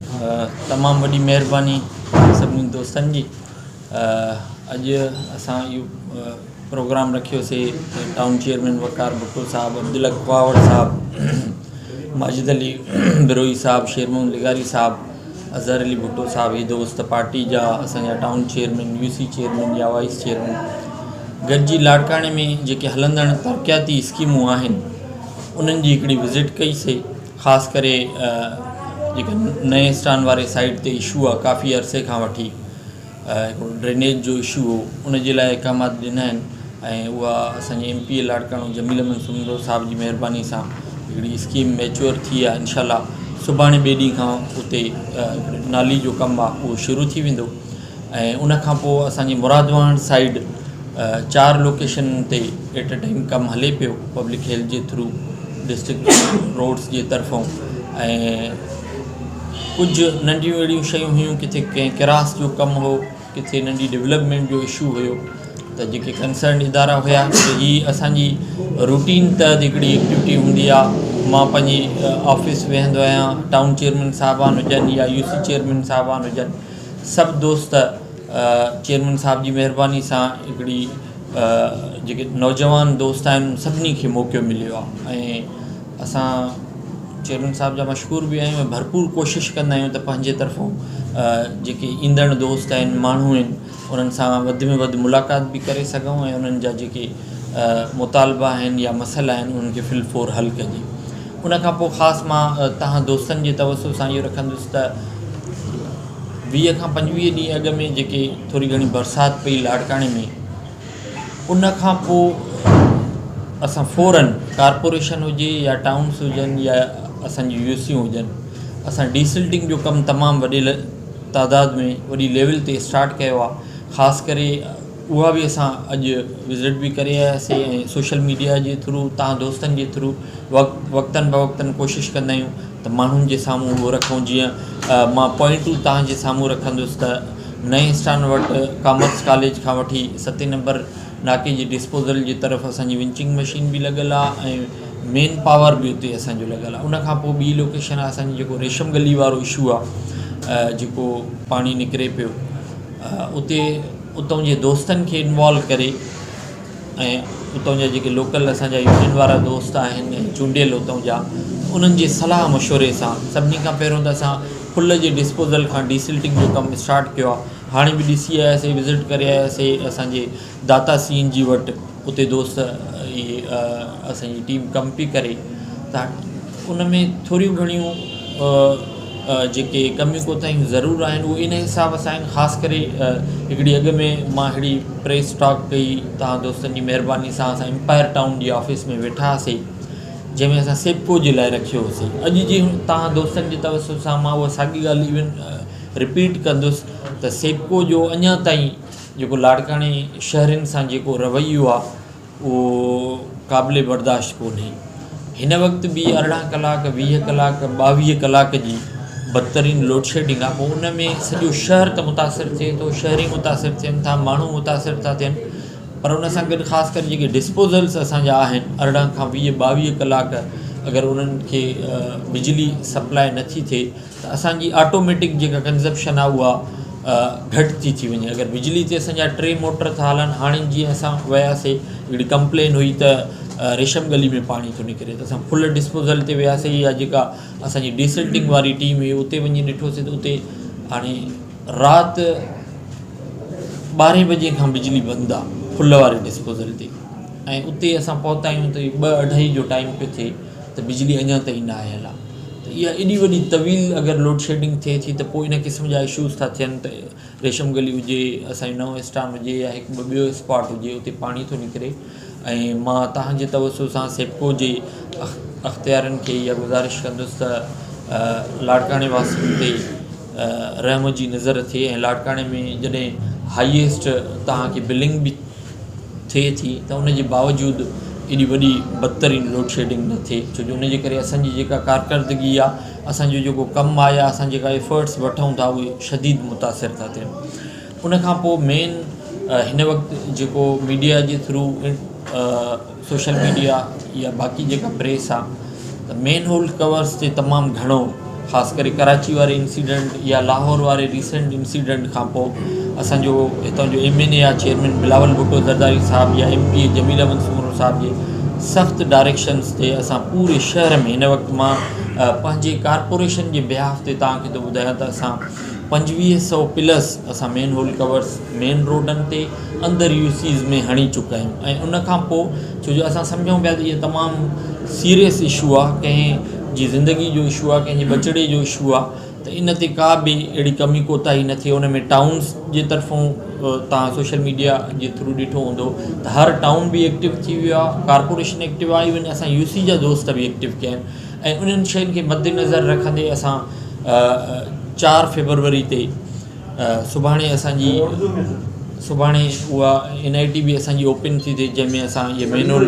تمام وڏي مهرباني سڀني دوستن جي اڄ اسان اهو پروگرام رکيوسي ٽائون چيئرمين وقار ڀٽو صاحب عبدالحق کهاوڙ صاحب ماجد علي بروهي صاحب شير محمد لغاري صاحب اظهر علي ڀٽو صاحب هي دوست پارٽي جا اسانجا town chairman U C chairman يا وائيس چيئرمين گڏجي لاڙڪاڻي ۾ جيڪي هلندڙ ترقياتي اسڪيمون آهن انهن جي هڪڙي وزٽ ڪئي سي خاص ڪري جيڪا نئين اسٽان واري سائيڊ تي اشو آهي ڪافي عرصي کان وٺي هڪڙو ڊرينيج جو اشو هو ان جي لاء احڪامات ڏنا آهن ۽ اها اسانجي M P A Larkana Jamil Ahmed Soomro صاحب جي مهرباني سان هڪڙي اسڪيم ميچوئر ٿي آهي انشاء الله سڀاڻي ٻئي ڏينهن کان اتي هڪڙي نالي جو ڪم آهي اهو شروع ٿي ويندو ۽ ان کان پوء اسان جي مرادواڻ سائيڊ چار لوڪيشن تي ايٽ اي ٽائيم ڪم هلي پيو پبلڪ هيلٿ جي ٿرو ڊسٽرڪٽ روڊس جي طرفون ۽ ڪجهه ننڍيون اهڙيون شيون هيون ڪٿي ڪنهن ڪراس جو ڪم هو ڪٿي ننڍي ڊولپمينٽ جو اشو هيو ته جيڪي ڪنسرن ادارا هيا ته هي اسانجي روٽين تحت هڪڙي ايڪٽيوٽي هوندي آهي مان پنهنجي آفيس ويهندو آهيان ٽائون چيئرمين صاحبان هجن يا يو سي چيئرمين صاحبان هجن سڀ دوست چيئرمين صاحب جي مهرباني سان هڪڙي جيڪي نوجوان دوست آهن سڀني کي موقعو مليو آهي ۽ اسان چيئرمين صاحب جا مشڪور به آهيون ۽ ڀرپور ڪوشش ڪندا آهيون ته پنهنجي طرفون جيڪي ايندڙ دوست آهن ماڻهو آهن انهن سان وڌ ۾ وڌ ملاقات به ڪري سگهون ۽ انهن جا جيڪي مطالبا آهن يا مسئلا آهن انهن کي في الفور حل ڪجي ان کان پوء خاص مان توهان دوستن جي توسط سان اهو رکندس ته 20 کان 25 ڏينهن اڳ ۾ جيڪي ٿوري گهڻي برسات پئي لاڙڪاڻي ۾ ان کان پوء اسان فورن ڪارپوريشن هجي يا ٽائونس هجن يا اسان جون يو سيون هجن اسان ڊيسلٽنگ جو ڪم تمام وڏي تعداد ۾ وڏي ليول تي اسٽارٽ ڪيو آهي خاص ڪري اها به اسان اڄ وزٽ به ڪري آياسي ۽ سوشل ميڊيا جي ٿرو توهان دوستن جي ٿرو وقت وقتن بوقتن ڪوشش ڪندا آهيون ته ماڻهن جي سامهون اهو رکون جيئن مان پوائنٽون توهان جي سامهون رکندس ته نئين اسٽان وٽ ڪامرس ڪاليج کان وٺي ستين نمبر ناڪي جي ڊسپوزل جي طرف اسانجي ونچنگ مشين به لڳل آهي ۽ مين پاور به اتي اسانجو لڳل آهي ان کان پوء ٻي لوڪيشن آهي اسانجي جيڪو ريشم گلي وارو اشو آهي جيڪو پاڻي نڪري پيو اتي اتان جي دوستن کي انوالو ڪري ۽ اتان جا جيڪي لوڪل اسان جا يونين وارا دوست آهن ۽ چونڊيل اتان جا انهن جي صلاح مشوري سان سڀني کان پهريون ته اسان پل جي ڊسپوزل کان ڊيسلٽنگ جو ڪم اسٽارٽ ڪيو آهي هاڻي به ڏسي آياسي وزٽ ڪري آياسي اسانجي داتا سي اين جي وٽ اتي دوست اهي اسان جي ٽيم ڪم پئي ڪري ته ان ۾ ٿوريون گهڻيون جيڪي ڪميون ڪوتاهيون ضرور آهن اهي ان حساب سان آهن خاص ڪري هڪڙي اڳ ۾ مان هڪڙي پريس ٽاڪ ڪئي توهان دوستن جي مهرباني سان اسان امپائر ٽائون جي آفيس ۾ ويٺا هئاسي جنهن ۾ اسان سيپڪو جي لاء رکيو هوسي اڄ جي توهان دوستن جي توسط سان مان اها ساڳي ڳالهه ايون رپيٽ ڪندس ته سيپڪو جو اڃا تائين جيڪو لاڙڪاڻي شهرين سان جيڪو رويو آهي اهو قابل برداشت ڪونهي. هن وقت به 18 ڪلاڪ، 20 ڪلاڪ، 22 ڪلاڪ جي بدترين لوڊشيڊنگ آهي پوء ان ۾ سڄو شهر ته متاثر ٿئي ٿو، شهري متاثر ٿين ٿا، ماڻهو متاثر ٿا ٿين پر ان سان گڏ خاص ڪري جيڪي ڊسپوزلس اسان جا آهن 18 کان 20، 22 ڪلاڪ اگر انهن کي بجلي سپلاء نٿي ٿئي ته اسان جي آٽوميٽڪ جيڪا ڪنزپشن آهي اها گهٽ ٿي ٿي وڃي اگر بجلي تي اسان جا ٽي موٽر ٿا هلن هاڻي جيئن اسان وياسي هڪڙي ڪمپلين هئي ته ريشم گلي ۾ پاڻي ٿو نڪري ته اسان فل ڊسپوزل تي وياسي يا جيڪا اسانجي ڊيسلٽنگ واري ٽيم هئي اتي وڃي ڏٺوسي ته اتي هاڻي رات ٻارهين بجي کان بجلي بند آهي فل واري ڊسپوزل تي ۽ اتي اسان پهتا آهيون ته ٻه اڍائي جو ٽائيم پيو ٿئي ته بجلي اڃا تائين نه آيل آهي ته اها ايڏي وڏي طويل اگر لوڊشيڊنگ ٿئي ٿي ته پوء ان قسم جا اشوز ٿا ٿين ته ريشم گلي هجي اسانجو نئون اسٽان هجي يا هڪ ٻه ٻيو اسپاٽ هجي اتي پاڻي ٿو نڪري ۽ مان تهان جي توسط سان سيپڪو جي اختيارين کي اها گذارش ڪندس ته لاڙڪاڻي واسين تي رحم جي نظر ٿئي ۽ لاڙڪاڻي ۾ جڏهن هائيسٽ تهان کي بلنگ به ٿئي ٿي ته ان جي باوجود ايڏي وڏي بدترين لوڊشيڊنگ نه ٿئي ڇو جو ان جي ڪري اسان جي جيڪا ڪارڪردگي آهي اسان جو جيڪو ڪم آهي يا اسان جيڪا ايفرٽس وٺون ٿا اهي شديد متاثر ٿا ٿين ان کان پوء مين هن وقت جيڪو ميڊيا جي ٿرو سوشل ميڊيا يا باقي جيڪا پريس آهي ته مين هول ڪورس تي تمام گهڻو خاص ڪري ڪراچي واري انسيڊنٽ يا لاهور واري ريسنٽ انسيڊنٽ کان پوء اسان جو هتان جو ايم اين اي آ چيئرمين بلاول ڀٽو زرداري صاحب يا M P A Jamil Ahmed Soomro صاحب جي سخت ڊائريڪشنس تي اسان پوري شهر ۾ هن وقت مان پنهنجي ڪارپوريشن جي بيهاف تي توهان کي ٿو ٻڌايان ته اسان پنجويهه سئو پلس اسان مين هول ڪورس مين روڊن تي اندر يو سيز ۾ هڻي چڪا آهيون ۽ ان کان پوء ڇو جو اسان سمجهون پيا ته اهو تمام سيريس اشو آهي ڪنهن جي زندگي جو اشو آهي ڪنهن جي ٻچڙي جو اشو آهي ته ان تي ڪا به اهڙي ڪمي ڪوتاهي نه ٿئي ان ۾ ٽائونس جي طرفون توهان سوشل ميڊيا جي ٿرو ڏٺو هوندو ته هر ٽائون به ايڪٽو ٿي ويو آهي ڪارپوريشن ايڪٽو آهي ايون اسان يو سي جا دوست به ايڪٽو ڪيا آهن ۽ انهن شين کي مد نظر رکندي اسان چار فيبروري تي سڀاڻي اسان جي سڀاڻي اها اين I ٽي به اسان جي اوپن ٿي ٿئي جنهن ۾ اسان اهي مينول.